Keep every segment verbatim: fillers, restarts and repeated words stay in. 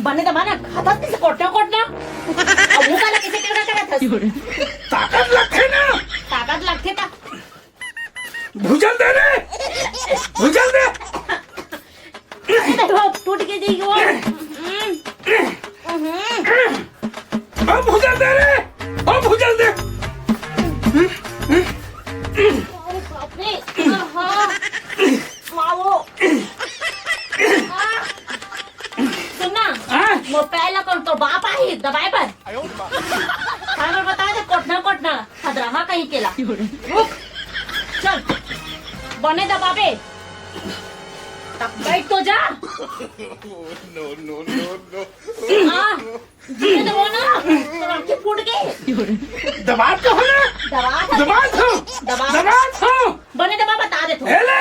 बने दबा ना, खाता कैसे कोटना कोटना? अब मुंह काला कैसे टेढ़ा करत हस? ताकत लगथे ना। ताकत लगथे ता। भुजल दे रे, भुजल दे। अरे बाप, टूट के जाएगी वो। हम्म। हम्म। अब भुजल दे रे, अब भुजल दे। अरे बाप रे, आहा। मावो। आ। सुन ना, हाँ? मोर पैर ला कौन तो बाप आही दबाए बर? हमर बता दे, कोटना कोटना, खदराहा कहीं केला। रुक, चल, बने दबाबे। तब बैठ तो जा। No, no, no, no। हाँ, जीने दे वो ना, तो आंखें फूट गई। दबा तो हो ना। दबा तो। दबा तो। दबा। दबा तो। बने दबा बता दे तू। ले ले।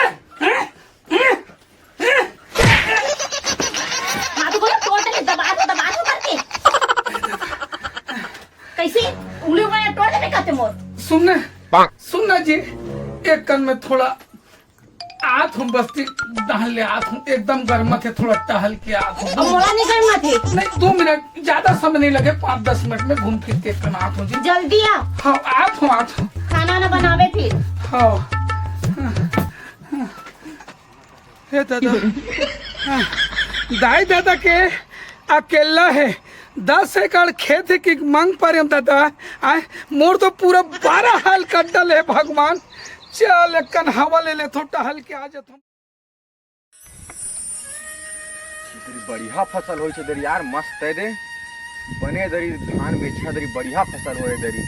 हाँ, तो बोलो, तोड़ दे, दबा दो, दबा दो करके। कैसे? उंगली उंगली तोड़ देबे कहते मोर। सुन ना, सुन ना जी, एक कन में थोड़ा आत हूँ, बस्ती डहल ले आत हूँ, एकदम गर्मत हे, थोड़ा टहल के आत हूँ। अब मोला नहीं गर्मत हे। नहीं, दो मिनट, ज्यादा समय नहीं लगे, पाँच दस मिनट में घूम फिर के एक कन आत हूँ जी। जल्दी आ। हाँ, आत हूँ, आत हूँ। खाना ना बनावे फिर। हाँ। हे दादा, हाँ, दाई दादा के अकेला हे, दस एकड़ खेत हे कि मंग परेम दादा, आय, मोर तो पूरा बारह हाल कट डले हे भगवान। चल, एक कन हवा ले ले, थोड़ा टहल के आ जात हूँ। इतनी बढ़िया फसल होई छे दरी यार, मस्त है दे। बने दरी धान बेचा दरी, बढ़िया फसल होए दरी।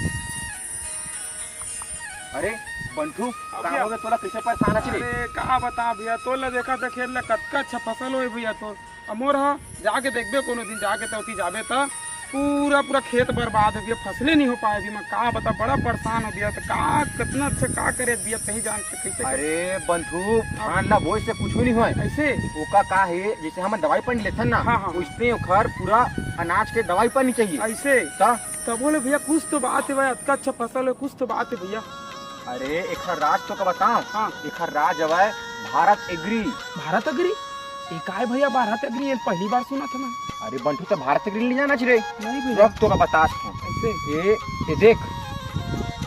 अरे बंठू, का भैया। हो गया तोला, कैसे परेशान है रे? अरे का बता भैया, तोला देखा था खेत ला, कतका अच्छा फसल होए भैया तोर। अब मोर हा जाके देखबे कोनो दिन, जाके तो ओती जाबे त पूरा पूरा खेत बर्बाद हो गया, फसले नहीं हो पाए भैया। मैं का बता, बड़ा परेशान हो गया। तो का कितना अच्छा का करे भैया, तही जान के कैसे करे। अरे बंठू, धान ला बोए से कुछ नहीं होए। ऐसे? ओका का है, जैसे हम दवाई पानी लेथन ना, हाँ, हाँ। उसने ओखर पूरा अनाज के दवाई पानी चाहिए। ऐसे? त तबो ले भैया, कुछ तो बात है भाई, अतका अच्छा फसल है, कुछ तो बात है भैया। अरे, एखर राज तो का बताओ? हाँ। एखर राज हवय भारत एग्री। भारत एग्री? ये काय भैया, भारत एग्री? ये पहली बार सुना था मैं। अरे बंठू, तो भारत एग्री ले जाना चाहिए। नहीं भैया। रख तो का बतात हूँ। कैसे? ये, ये देख,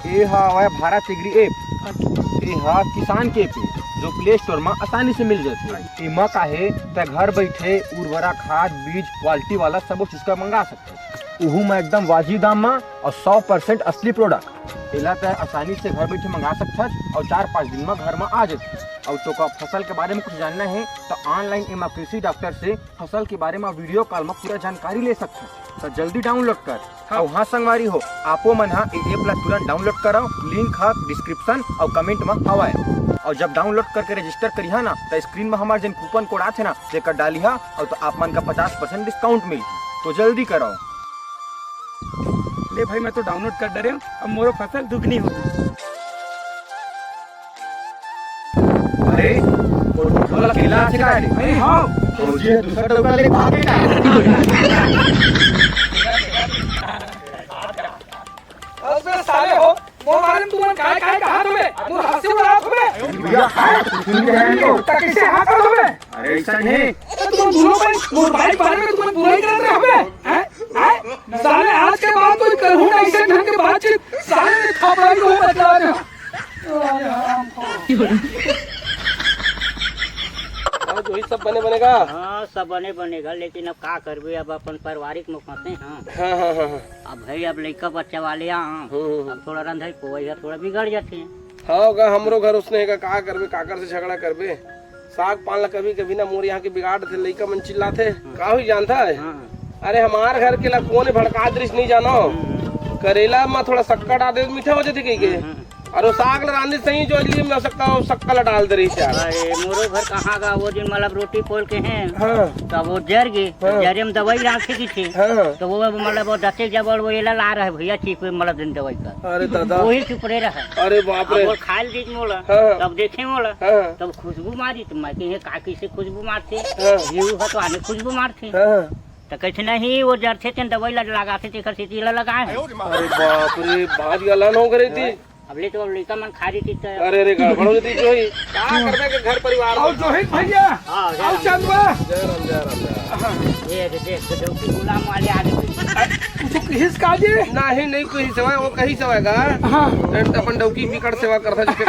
ये हवय भारत एग्री ऐप। अच्छा। ये हा किसान के ऐप है, जो प्ले स्टोर में आसानी से मिल जाती है। एमा का है, ते घर बैठे उर्वरक, खाद, बीज, क्वालिटी वाला सबो चीज का मंगा सकते हैं। उहू में एकदम वाजिब दाम मा और सौ परसेंट असली प्रोडक्ट। एला तै आसानी से घर बैठे मंगा सकथस और चार पाँच दिन मा घर मा आ जाथे। और तोका फसल के बारे में कुछ जानना है तो ऑनलाइन एमा कृषि डॉक्टर से फसल के बारे में वीडियो कॉल में पूरा जानकारी ले सकथस। तो जल्दी डाउनलोड कर। हाँ। और हाँ संगवारी हो, आपो मन हा ए ऐप ला तुरंत डाउनलोड कराओ, लिंक हा डिस्क्रिप्शन और कमेंट में हवाए। और जब डाउनलोड करके रजिस्टर करिहा ना, तो स्क्रीन में हमार जन कूपन कोड आथे ना, जेकर डालिहा और तो आप मन का पचास परसेंट डिस्काउंट मिल। तो जल्दी कराओ। ले भाई, मैं तो डाउनलोड कर डरे हूँ, अब मोरो फसल दुगनी होगी। अरे, वो ढोल अकेला आथे का रे? अरे हाँ। और ये दूसरा डोका ले भागे का? अबे साले हो, मोर बारे में तुमन काय काय कहा तुम्हें? मोर हंसी उड़ा तुम्हें? भैया, कुछ नहीं कहेंगे। तो कैसे हाँ कर तुम्हें? अरे ऐसा नहीं। अरे तुम दोनों भाई, मोर भाई के बारे में तुमन बुराई कर रहे हो बे? हैं? हैं? साले आज के बाद कोई करूँ ना ऐसे ढंग के बातचीत, साले ने थापड़ा को बता दे। आज वही सब बने बनेगा। हाँ, सब बने बनेगा, लेकिन अब का करबे, अब अपन पारिवारिक में फंसे हैं। हाँ, हाँ, हाँ, हाँ। अब भाई, अब लइका बच्चा वाले आ, हम्म, हम्म। अब थोड़ा रंधई पोवई है, थोड़ा बिगड़ जाते हैं। हाँ, का हमरो घर उसने का, का करबे, काकर से झगड़ा करबे। साग पान ला कभी कभी ना मोर यहाँ के बिगाड़ थे, लइका मन चिल्लाथे। हाँ। का हुई जानता है? हाँ। अरे हमार घर के ला कोने भड़का दृश्य नहीं जानो। हम्म। करेला में थोड़ा शक्कर डाल दे, मीठा हो जाते कहीं के। हम्म, हम्म। और वो साग ला रांधे सही जो लिए में शक्कर, शक्कर ला डाल दे रही थी यार। अरे मोरो घर कहाँ का, वो दिन मतलब रोटी पोल के हैं। हाँ। तब वो जर गए, हाँ। जरे में दवाई रांधे की थी। हाँ। तो वो मतलब वो दसे जबड़ वो एला ला रहे भैया, ठीक हुए मतलब दिन दवाई का। अरे दादा। वही चुप रहे रहा। अरे बाप अब रे। वो खाए ली मोला, हाँ। तब देखे मोला, हाँ। तब खुशबू मारी, तो मैं कहे, "का कैसे खुशबू मारते?" हाँ। जीव है तो आने खुशबू मारते। हाँ। तो कहते, "नहीं, वो जरथे तेन दवाई लग-, लगाते, तेकर सेती ला लगाए हैं।" अरे बाप रे, भाज गलन हो गई थी। अब ले तो अब लइका मन खा रही थी तो अरे, अरे, गड़बड़ हो जाती जो ही। का करबे के घर परिवार और में। जोहित भैया, हाँ, जय और राम। चंदवा। जय राम, जय राम, जय राम। हाँ। ये देख, देख, डौकी गुलाम वाले आ गए। तू तो किहिस का जी? नहीं, नहीं कोई सेवा, वो कहीं सेवा का। हाँ। अपन डौकी बिकट सेवा करता जिसके।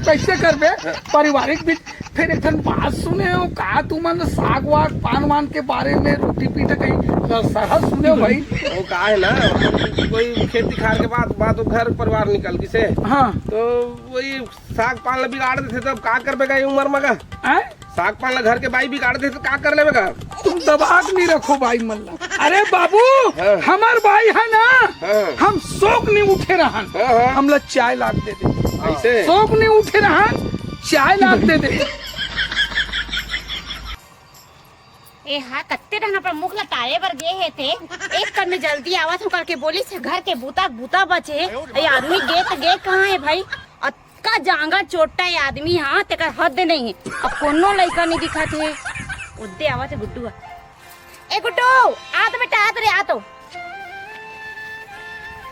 कैसे करबे? पारिवारिक बीच। फिर एक ठन बात सुने हो का, तुमन साग वाग, पान वान के बारे में, रोटी पीठा कहीं सरहद सुने हो भाई? वो का है ना, कोई खेती खार के बात, बात वो घर परिवार निकल गिसे। हाँ। तो वही साग पान ला बिगाड़ देथे, तब का करबे का ये उम्र में का? हैं? साग पान ला घर के बाई बिगाड़ देथे, तो का कर लेबे का? तुम दबा के नहीं रखो बाई मन ला। अरे बाबू, हाँ। हमर बाई है ना, हाँ। हम सोक नहीं उठे रहन, हाँ, हाँ। हमला चाय लाग दे दे। ऐसे? सोक नहीं उठे रहन, चाय लाग दे दे। ए हा, कत्ते डहना पर मुख लटाए बर गे हे ते। एक कन में जल्दी आवत हो करके बोलिस हे, घर के बूता, बूता बचे हे। ए आदमी गे त गे कहाँ हे भाई? अतका जांगर चोट्टा ए आदमी हा, तेकर हद नहीं हे। अब कोनो लइका नहीं दिखत हे। उद्दे आवत हे गुड्डू हा। ए गुड्डू, आ तो बेटा, आ तो रे, आ तो।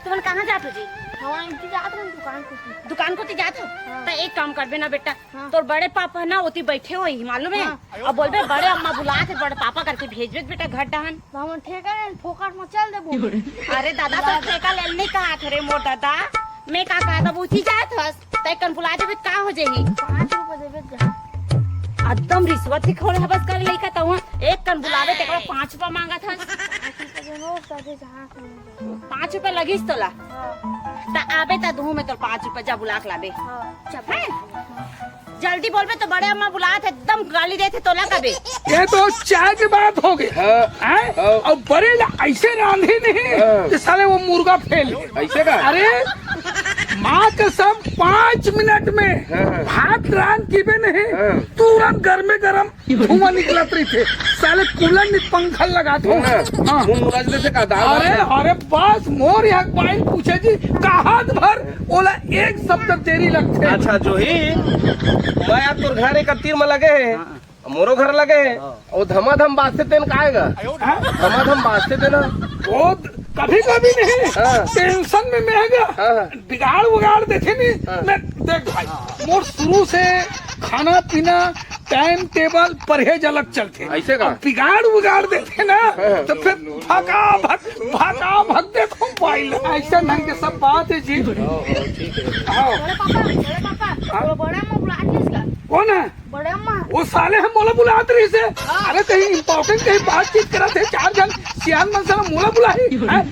तुमन कहाँ जात हो जी? हम आंटी जात रहन दुकान कोती। दुकान कोती जात हो? हाँ। त एक काम करबे ना बेटा, हाँ। तोर बड़े पापा ना ओती बैठे होही, मालूम हे? हाँ। अब बोलबे बड़े अम्मा बुलात हे, बड़े पापा करके भेजबे बेटा घर डहन। त हमन ठेका ले फोकट में चल देबो। अरे दादा, तो ठेका ले नहीं कहा थे रे मोर दादा, मैं का कहा था, उठी जात हस, तै कन बुला देबे त का हो जाही? पाँच रुपया देबे जा। एकदम रिश्वत ही खोले हबस करे लइका, त एक कन बुलावे तेकरा पाँच रुपया मांगत हस। पाँच रुपया देबो, साथे जहाँ पाँच रुपया लगिस तोला? हाँ। त आबे त दूहूँ मैं तोर पाँच रुपया, जा बुला के लाबे। हाँ। हैं? जल्दी बोलबे तो बड़े अम्मा बुलात हे, एकदम गाली देथे तोला कबे। ये तो चाय के बात हो गई। हाँ। हैं? हाँ। अब बड़े ला ऐसे रांधे नहीं हाँ। कि साले वो मुर्गा फेल। ऐसे का? अरे माँ कसम, पाँच मिनट में हाँ। भात रांध कीबे नहीं, हाँ। तुरंत गर्मे गरम धुआं निकलत रहिथे, साले कूलर नि पंखा लगात हो। सुन ना, हाँ। मुंह मुराज देथे का दाल अरे, भात? अरे बस मोर यहाँ बाई पूछे जी, कहात भर ओला एक शब्द देरी लगथे। अच्छा जो ही, मैं आज तोर घर एक तीर में लगे हे, हाँ। मोरो घर लगे हे, हाँ। वो धमाधम बाजथे तेन का आएगा? हाँ? धमाधम बाजथे तेन। वो कभी कभी नहीं, हाँ। टेंशन में महंगा। हाँ। बिगाड़ उगाड़ देथे नहीं, हाँ। मैं देख भाई, मोर शुरू से खाना पीना टाइम टेबल परहेज अलग चलथे। ऐसे का? अब बिगाड़ उगाड़ देथे ना, हाँ। तो फिर भका भक, भका भक देथे मोबाइल। ऐसा ढंग के सब बात है जी। हाँ, हाँ, ठीक है। हाँ। बड़े पापा, बड़े पापा, हाँ। वो बड़ा अम्मा बुला रही इसका। कौन है? बड़े अम्मा। वो साले हम मोला बुलात रहिसे। हाँ। अरे कहीं इंपॉर्टेंट कहीं बातचीत करत हे, चार झन सियान मन साला मोला बुलाही, हैं?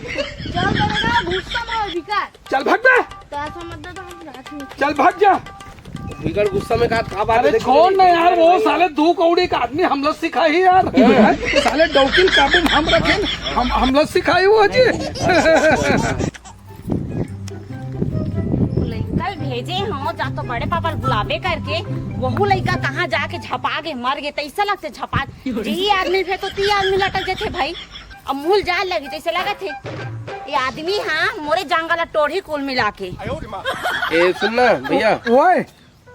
चल बड़े ना, गुस्सा में हो, बिकार। चल भाग बे। पैसा मत दे तो हम रात में। चल भाग जा। बिगड़ गुस्सा में का, का बात अरे है? छोड़ ना यार, वो साले दू कौड़ी का आदमी हम लोग सिखाही यार। हाँ। साले डौकी काबू में हम रखेन, हम, हम लोग सिखाही वो जी। लइका भेजे हो जा तो बड़े पापा ल बुलाबे करके, वहू लइका कहाँ जाके झपा गे, मर गे, तैसा लगथे झपा। जी आदमी भेज तो ती आदमी लटक जथे भाई। अब मुल जाए लगी तैसे लगत हे। ये आदमी हाँ मोरे जांगा ला टोढ़ी कुल मिला के। ए सुन ना भैया, ओए।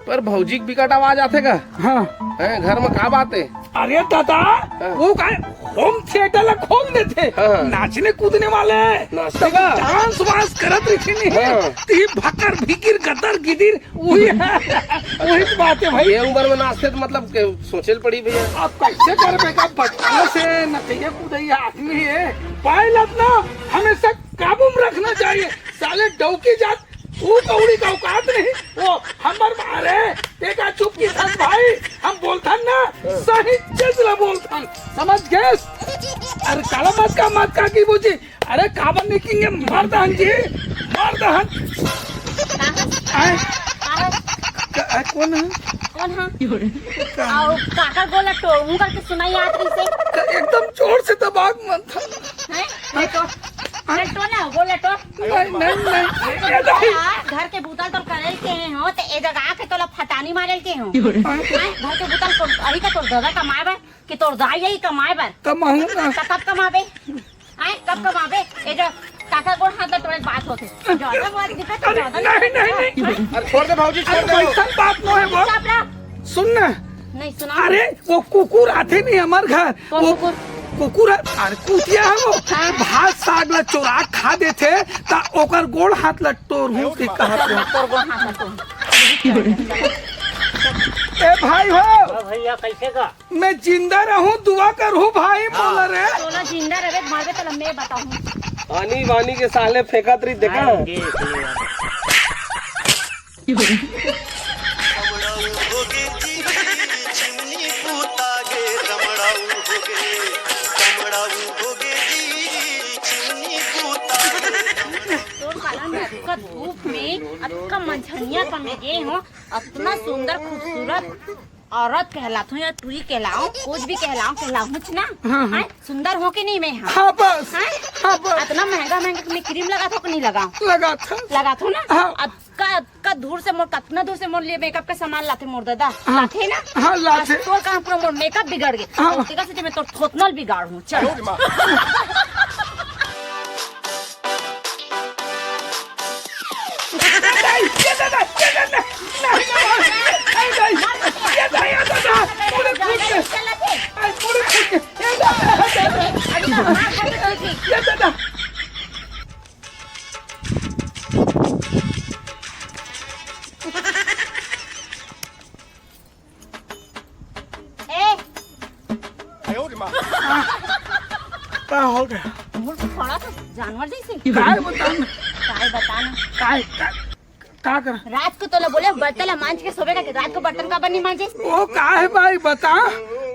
पर भौजी के बिकट आवाज आथे का? हाँ। हैं, घर में का बात है? अरे दादा, हाँ। वो का होम थिएटर ला खोल देथे, हाँ। नाचने कूदने वाले हैं। नाचते तब का? डांस वांस करत रहिथे नहीं, हाँ। ती भकर भिकिर गदर गिदिर वही है, वही तो बात है भाई। ये उम्र में नाचते तो मतलब के सोचे ल पड़ी भैया। अब कैसे करबे का, बचपन से नचैया कूदैया आदमी है, पायल अपना हमेशा काबू में रखना चाहिए। साले डौकी जात, तू कौड़ी का औकात नहीं, वो हमर मारे, तेका चुप की थन भाई, हम बोलथन ना, सही चीज ला बोलथन, समझ गेस? अरे काला मत का, मत का की बूजी, अरे काबर निकिंगे, मर दहन जी, मर दहन। आए? क-, आ, कौन है? कौन है? का? आओ, काकर गोला टोड़ू करके सुनाई आत रहिसे। क-, एकदम जोर से दबाक मन था। हैं? ले तो, ले तो ना, गोला टोड़। नहीं, नहीं, नहीं, ये नहीं। हाँ, घर के बूता ल तोर करेल के हे हो, ते ए जगह आके तोला फटानी मारेल के हो। हैं? घर के बूता ल तोर, अही का तोर दादा कमाए बर, कि तोर दाई आई कमाए बर? कमाहूँ ना। त कब कमाबे? आए, कब कब आबे? ए जो काका गोड़ हाथ ला टोड़े के बात होथे। ज्यादा बात दिखा तो अरे, ज्यादा नहीं, नहीं, नहीं। अरे छोड़ दे भौजी, छोड़ अरे दे। वैसन बात नो है वो। चुपचाप रह। सुन ना। नहीं सुना। अरे वो कुकुर आथे नहीं हमार घर। कौन वो कुकुर? कुकुर है, अरे कुतिया है वो। हाँ। भात साग ला चोरा खा देथे, ता ओकर गोड़ हाथ ला टोरहूँ के कहत हे। तोर गोड़ हाथ ला टोर। ए भाई हो, भैया, कैसे का? मैं जिंदा रहूं, दुआ करहूं भाई, हाँ। बोला रे। तोला जिंदा रहे, मरबे, तोला मैं बताहूं। आनी बानी के साले फेंकत रही, देखा? हाँ, देख ले। तोर कारण मैं अतका धूप में, अतका मंझनिया का में गे हों, अतना सुंदर खूबसूरत औरत कहलाथों या टुरी कहलाओ, कुछ भी कहलाओ, कहलाओ ना। हाँ, हाँ। हैं? सुंदर हों कि नहीं मैं? हाँ। हाँ, बस। हैं? हाँ, बस। अतना महंगा महंगा मैं क्रीम लगाथों कि नहीं लगाओ? लगाथों। लगाथों ना? हाँ। अतका, अतका दूर से मोर, कतना दूर से मोर लिए मेकअप का सामान लाथे मोर दादा? हाँ। लाथे ना? हाँ, लाथे। आज तोर कारण पूरा मोर मेकअप बिगड़ गे। हाँ। तो तेरा सोचे मैं तोर थोथना ल बिगाड़हूं। चलो। ए, का हो गया? मोर तो थोड़ा सा जानवर जैसे। काय बताना? काय बताना? काय, का, का कर? रात को तोला बोले बर्तन ला मांज के सोबे करके, रात को बर्तन काबर नहीं मांजे? वो का है भाई, बता,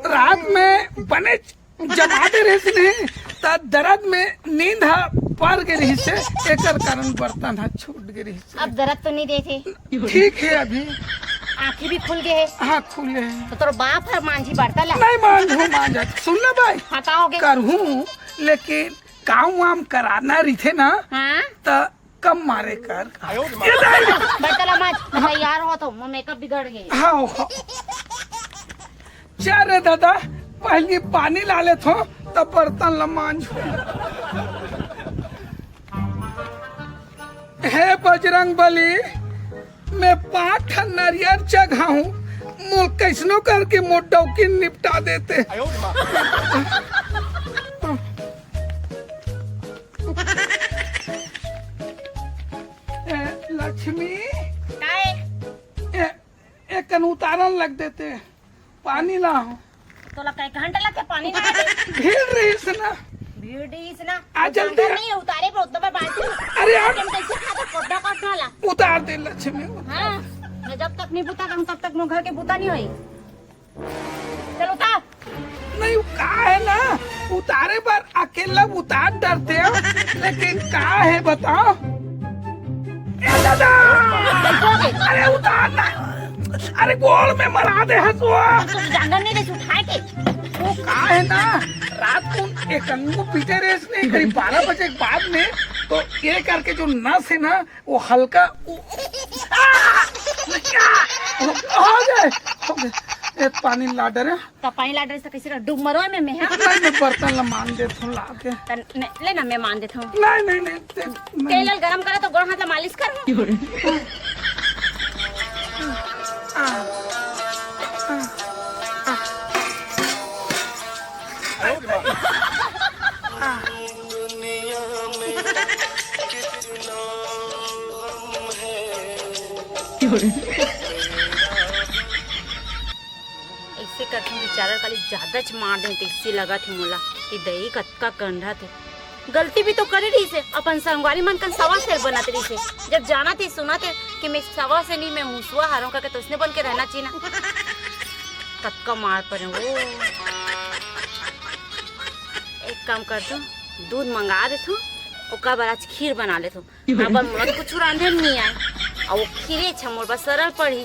रात में बने जमा दे रहिस नहीं, त दर्द में नींद ह पर गे रहिस हे, एकर कारण बर्तन ह छूट गे रहिस हे। अब दर्द तो नहीं देथे। ठीक है अभी। आँखें भी खुल गए है। हाँ, खुले हैं। तो तोर बाप हर मांझी बर्तन ला। नहीं मांझू, मांझा। सुन ना भाई। हाँ, का हो गया? करहूँ, लेकिन काम वाम कराना रहिथे ना, हाँ? त कम मारे कर। ये दाई। बर्तन ला मांझ, मैं तैयार हो तो, मैं मेकअप बिगड़ गए। हाँ, हाँ। चल रे दादा, पहली पानी ला लेथो, तब बर्तन ला मांझो। हे बजरंग बली, मैं पाँच ठन नरियर चघाहूँ, मोल कैसनो करके मोर डौकी निपटा देते। ए, लक्ष्मी। काय? ए, एक कन उतारन लग देते, पानी ला हो। तोला कई घंटा लगथे पानी लाए? भीड़ रहिस ना। भीड़ रहिस ना। आ, जल्दी आ। नहीं है, उतारे पर उतना बार बाल्टी। अरे यार। हम कैसे खाते? कोटना कोटना ला। उतार दे लक्ष्मी। हाँ, मैं जब तक नहीं बुता करूँ, तब तक मोर घर के बुता नहीं होई। चल उतार। नहीं, वो का है ना, उतारे बर अकेला उतार डरते हो, लेकिन का है बताओ? ए दादा! अरे उतार ना, अरे गोड़ में मरा दे हसुआ। तो जानवर नहीं दे उठाए के। वो का है ना, रात को एक अंगू पीटे रहे इसने करीब बारह बजे के बाद में, तो ये करके जो नस है ना, वो हल्का उ-, आ! क्या? हो, हो गए, हो गए। ए, पानी ला डरे। त पानी ला डरे त कैसे कर? डूब मरो में, में, हाँ? नहीं, मैं बर्तन ला मान देथो ला के। त न-, ले ना, मैं मान देथो। नहीं, नहीं, नहीं, ते-, नहीं। तेल वेल गरम करा तो गोड़ हाथ ला मालिश कर। आ, आ, आ। ऐसे करके बेचारा काली ज्यादा च मार दे, तैसे लगा थे मोला कि दई कतका कंढा थे। गलती भी तो करे रही से, अपन संगवारी मन कन सवा सेर बनत रही से। जब जाना थे, सुना थे कि मैं सवा से नहीं, मैं मुसवा हारों करके तो उसने बन के रहना चाहिए ना। कतका मार पड़े वो। एक काम कर दो, दूध मंगा देथो, ओकर बाद आज खीर बना लेथो। काबर मोला तो कुछु रांधे नहीं आए। अउ वो खीरे छ मोर बस सरल पड़ही।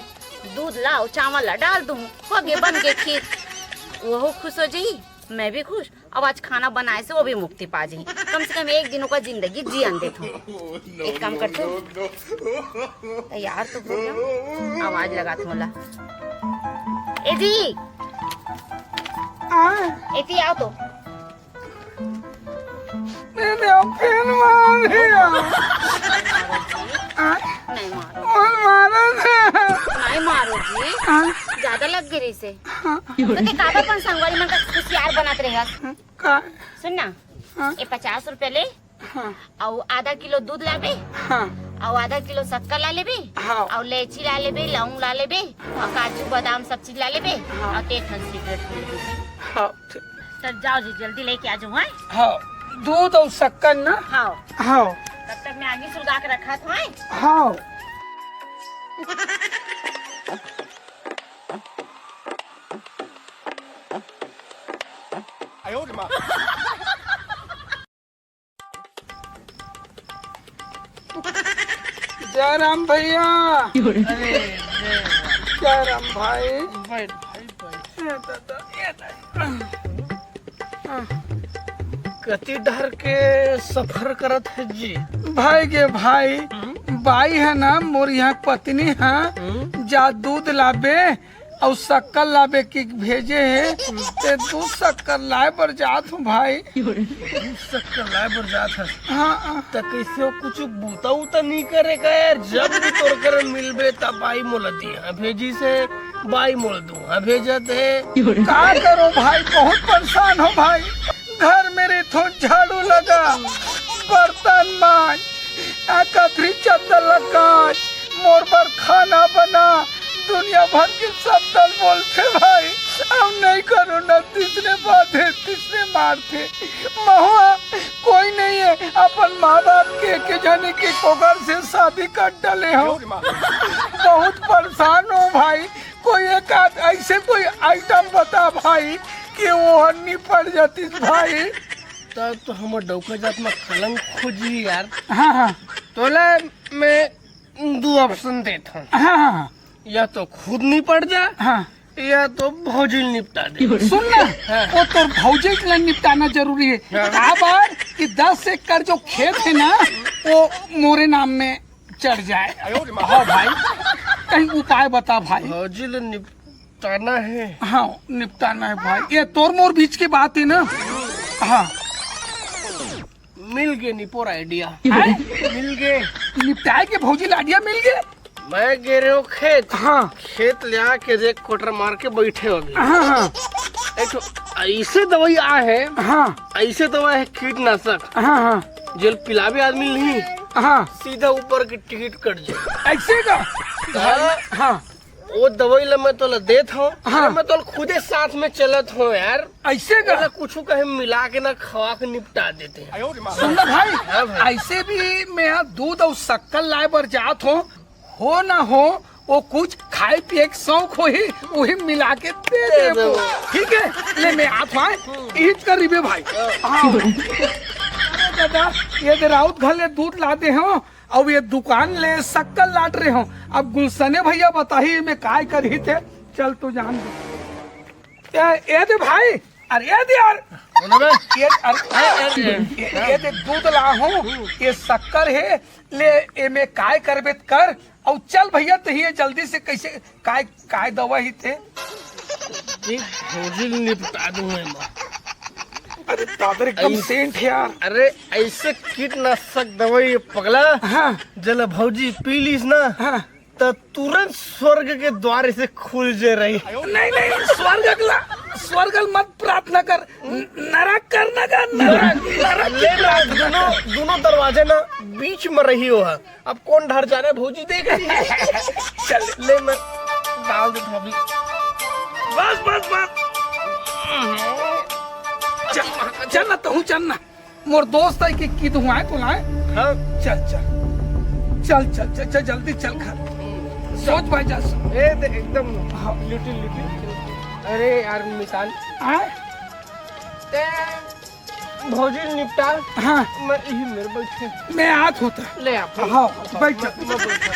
दूध ला अउ चावल ला डाल दूँ, हो गे, बन गे खीर। वो खुश हो जाही, मैं भी खुश। अब आज खाना बनाए से वो भी मुक्ति पा जाही। कम से कम एक दिन ओकर जिंदगी जियन देथो। एक काम करथो, तैयार तो हो गया, आवाज लगाथो ला। ए जी, आ? एती आओ तो। नहीं, नहीं, हम फेर मार दिया। हाँ? नहीं मारो। और मारा था। नहीं मारो जी। हाँ? ज्यादा लग गई से। हाँ। तो ते काबर अपन संगवारी मन का कुछ यार बनात रहे हस? का? सुन ना। हाँ। ये पचास रुपया ले। हाँ। अउ आधा किलो दूध लाबे। हाँ। अउ आधा किलो शक्कर ला लेबे, हाँ। अउ लेची ला लेबे, लौंग ला लेबे, अउ काजू बादाम सब चीज ला लेबे, हाँ। अउ ते ठन सिगरेट पी लेबे। हाँ। त जाओ जी, जल्दी लेके आ जाओ, हैं? हाँ, दूध अउ शक्कर ना? हाँ। हाँ। तब तक मैं आगी सुलगा के रखत हूँ, हैं? हाँ। जय राम भैया। अरे, जय राम। जय राम भाई। बैठ भाई, बैठ। ए दादा, ए दादा। कति डहर के सफर करत हे जी? भाई गे भाई, हम्म? बाई हे ना मोर यहाँ पत्नी हे, हम्म? जा दूध लाबे अउ शक्कर लाबे कि भेजे हे, ते दूध शक्कर लाए बर जात हूँ भाई। दूध शक्कर लाए बर जात हस? हाँ। त कइसे ओ कुछ बूता उता नइ करे का यार? जब भी तोर करा मिलबे त बाई मोला दिहा भेजिस हे, बाई मोला दुहा भेजत हे। का करो भाई, बहुत परेशान हो भाई। घर में रहिथों, झाड़ू लगा, बर्तन मांज, आ कथरी चद्दर ला कांच, मोर बर खाना बना, दुनिया भर के शब्द ल बोलथे भाई। अउ नइ करो ना, तइसने बात हे, तइसने मारथे। महुआ कोई नइ हे, अपन माँ बाप के एके झने के कोकर से शादी कर डले हंव। बहुत परेशान हंव भाई, कोई एक आध अइसे कोई आइटम बता भाई कि ओ हर निपट जातिस भाई। तब तो हमर डउका जात म कलंक खोजही यार। हाँ, हाँ। तोला मैं दू option देत हंव। हाँ, हाँ, हाँ। या तो खुद निपट जा, हाँ। या तो भौजी ल निपटा दे। सुन ना, हाँ। ओ तोर भौजी ल निपटाना जरूरी हे। हाँ। काबर कि दस एकड़ जो खेत हे ना, ओ मोरे नाम में चढ़ जाए। हाँ भाई, कहीं उपाय बता भाई। भौजी ल निपटाना हे। हाँ, निपटाना हे भाई, ये तोर मोर बीच के बात हे ना। हाँ। मिल गे निपोर idea। हैं? मिल गे। निपटाए के भौजी ल idea मिल गे? मैं गे रहेंव खेत। हाँ। खेत ले आके एक कोटर मार के बइठे हंव अभी। हाँ, हाँ। एक ठो अइसे दवई आए हे। हाँ। अइसे दवई हे कीटनाशक। हाँ, हाँ। जेला पिलाबे आदमी ल नहीं। हाँ। सीधा ऊपर के टिकट कट जाए। अइसे का? हाँ। हाँ। ओ दवई ला मैं तोला देत हंव। हाँ। अरे मैं तोला खुदे साथ में चलत हंव यार। अइसे का? ओला कुछु कहीं मिला के ना खवा के निपटा देते हैं। सुन ना भाई, हाँ भाई। अइसे भी मैं दूध अउ शक्कर लाए बर जात हंव, हो ना हो, ओ कुछ खाए पिए के शौक होही, ओही मिला के दे दे देबो। देबो। ठीक हे, ले मैं आत हंव, इहिच कर रिबे भाई। हाँ। अरे दादा, ये दे राउत घर ले दूध ला दे हंव, अउ ये दुकान ले शक्कर लात रहे हंव। अब गुलशने भैया बताही, मैं काय करही ते, चल तो जान दे। ए, ए दे भाई, अरे ए दे यार। कौन है बे? ये, अरे, ए, ए, ए, ए दे दूध ला हंव, ये शक्कर हे, ले एमे काय करबे त कर, अउ चल भैया तही ये जल्दी से कइसे काय, काय दवा ही ते? एक भौजी ल निपटा दूं मैं माँ। अरे दादा एकदम ऐस- सेंट हे यार। अरे अइसे कीटनाशक दवई हे पगला। हाँ। जेला भौजी पी लिस ना। हाँ। त तुरंत स्वर्ग के द्वार अइसे खुल जे रही। नहीं, नहीं, स्वर्ग अगला, स्वर्ग अगला मत प्रार्थना कर, न-, नरक करना का, नरक, नरक की ले ना, प्रार्थना दोनों, कर। दोनों दरवाजे ना बीच में रही हो है। अब कौन डहर जाना हे, भौजी देख रही है। चल। ले मैं डाल देता हूँ अभी। बस, बस, बस। चल, चल ना, तहूँ चल ना। मोर दोस्त हे कि, कि तू आए तो लाए। हाँ। चल, चल। चल, चल, चल, चल, जल्दी चल घर। सोच भाई जा। ए, दे, एकदम हाँ। Little, little. अरे यार, मिसान। आए? ते भौजी ल निपटा। हाँ। मैं इही मेर बइठे। मैं आत होता। ले आ। हाँ, बैठ जा। मैं, मैं बैठा।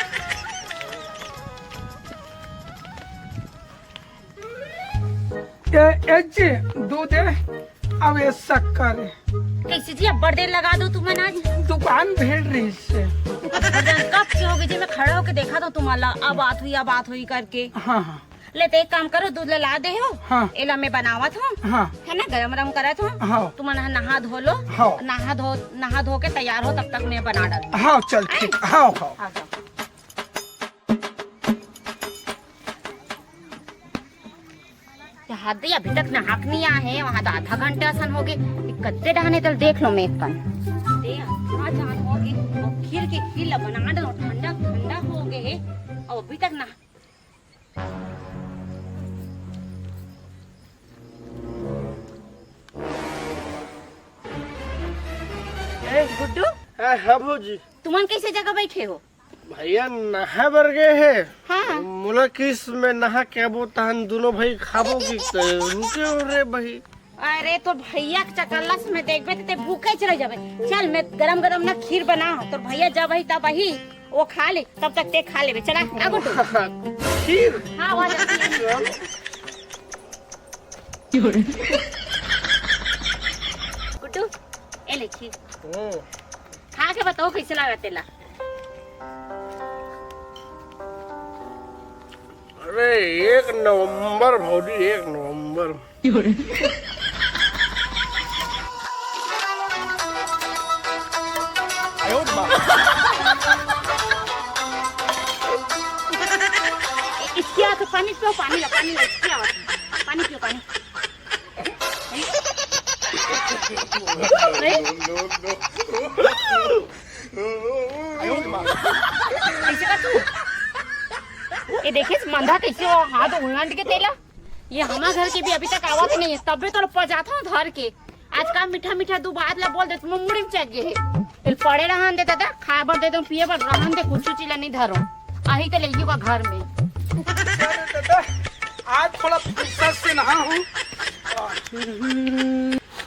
ए, ए जी, दूध हे, अब ये शक्कर हे। कइसे जी, अब्बड़ देर लगा दो तुमन आज। दुकान भीड़ रहिस हे। अच्छा, कब से होगे जी, मैं खड़ा होके देखत हंव तुम्हारा, अब बात होही, अब बात होही करके। हाँ, हाँ। ले, त एक काम करो, दूध ला, ला दे हव। हाँ। एला मैं बनावत हंव। हाँ। हे ना, गरम गरम करत हंव। हाँ। तुमन ह नहा धो लो। हाँ। नहा धो, नहा धो के तैयार हो, तब तक मैं बना डालूं। हाँ, चल, ठीक। हाँ, हाँ। हाँ, हाँ। हद, अभी तक नहाक नहीं आए हैं, वहाँ तो आधा घंटा असन हो गए। कद्दे डहाने तल देख लो मैं एक कन। दे, थोड़ा जान हो गए, और खीर के खीर ला बना दो, ठंडा ठंडा हो गए, और अभी तक नहा ए, गुड्डू, हाँ, हाँ भौजी। तुमन कैसे जगह बैठे हो? भैया नहाए बर गए हे। हाँ। मोला किस में नहा के आबो, तहन दोनों भाई खाबो कि रुके हो रे भाई। अरे, तोर भैया के चकल्लस में देखबे त ते भूखे चले जाबे। चल, मैं गरम गरम ना खीर बना, तोर भैया जब ही तब ही वो खा ले, तब तक ते खा लेबे। चला, आगो तू। खीर? हाँ, वो आ जा। गुड्डू, ए ले खीर। हम्म। खा के बताओ कैसे लगा तेला। अरे, एक नंबर भौजी, एक नंबर। इसके हाथ पानी पियो, पानी ला, पानी ला, इसके हाथ पानी पियो, पानी। कैसे का तू? ये देखे मंधा कैसे हो, हाथ उलट के तेला। ये हमार घर के भी अभी तक आवत नहीं है, तबे तो पजाता हूँ धर के। आज का मीठा मीठा दू बात ला बोल दे, मुंगड़ी में चढ़ गए है। फिर पड़े रहन दे दादा, खाए बर दे दो, पिए बर रहन दे, कुछ चीज ला नहीं धरो। अही तो ले का घर में। अरे दादा, आज थोड़ा फुर्सत से नहा हूँ।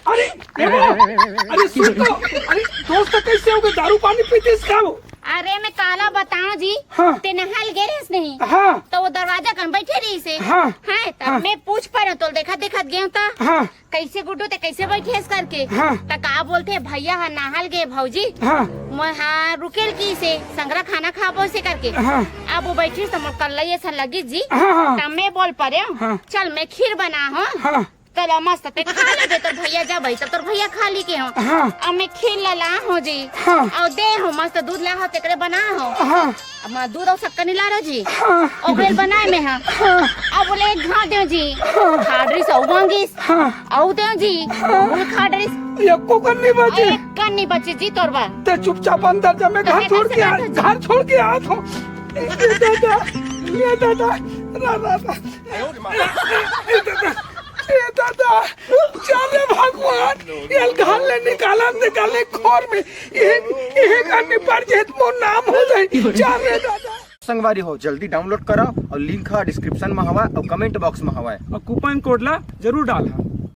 अरे, ए, अरे सुन तो, अरे दोस्त कैसे हो गए? दारू पानी पीते इसका हो? अरे मैं काला बताऊं जी, हाँ। ते नहाल गे रहिस नहीं? हाँ। तो वो दरवाजा कन बैठे रहिस हे। हाँ। हैं, तब हाँ। मैं पूछ पा रहे तो देखत देखत गए त हाँ। कैसे गुड्डू ते कैसे बैठे हस करके। हाँ। त का बोलते भैया हा नहाल गे भौजी। हाँ। मैं हाँ रुकेल किसे संगरा खाना खाबो से करके। हाँ। अब वो बैठिस त मोर कल्ला ये सन लगी जी। हाँ, हाँ। तब मैं बोल पा रहे हूँ, हाँ। चल मैं खीर बना हूँ। हाँ। तला मस्त ते खा लेबे, तोर भैया जब आई तब तोर भैया खा ली के हो। हाँ। अब मैं खीर ला ला हो जी। हाँ। और दे हो मस्त दूध ला हो तेकरे बना हो। हाँ। अब मैं दूध और शक्कर नहीं ला रहे जी। हाँ। ओकरे बनाए में हाँ। हाँ। अब बोले एक घाट दे जी। हाँ। खाडरी सौ मांगिस। हाँ। औ दे जी। हाँ। बोल खाडरी। एको कन नहीं बचे। एक कन नहीं बचे जी तोर बा। ते चुपचाप अंदर जा, मैं तो घर देखा छोड़ के से आ, बैठो जी। घर छोड़ के आ तो। ये दादा, ये दादा, रा, रा, रा। ए दादा, ए दादा, चल रे भगवान, ये घर ले निकाला, निकाले खोर में, ये, ये का निपट जेत मोर नाम हो जाए, चल रे दादा। संगवारी हो, जल्दी डाउनलोड करो और लिंक हा डिस्क्रिप्शन में हवा और कमेंट बॉक्स में हवा। और कूपन कोड ला जरूर डाला।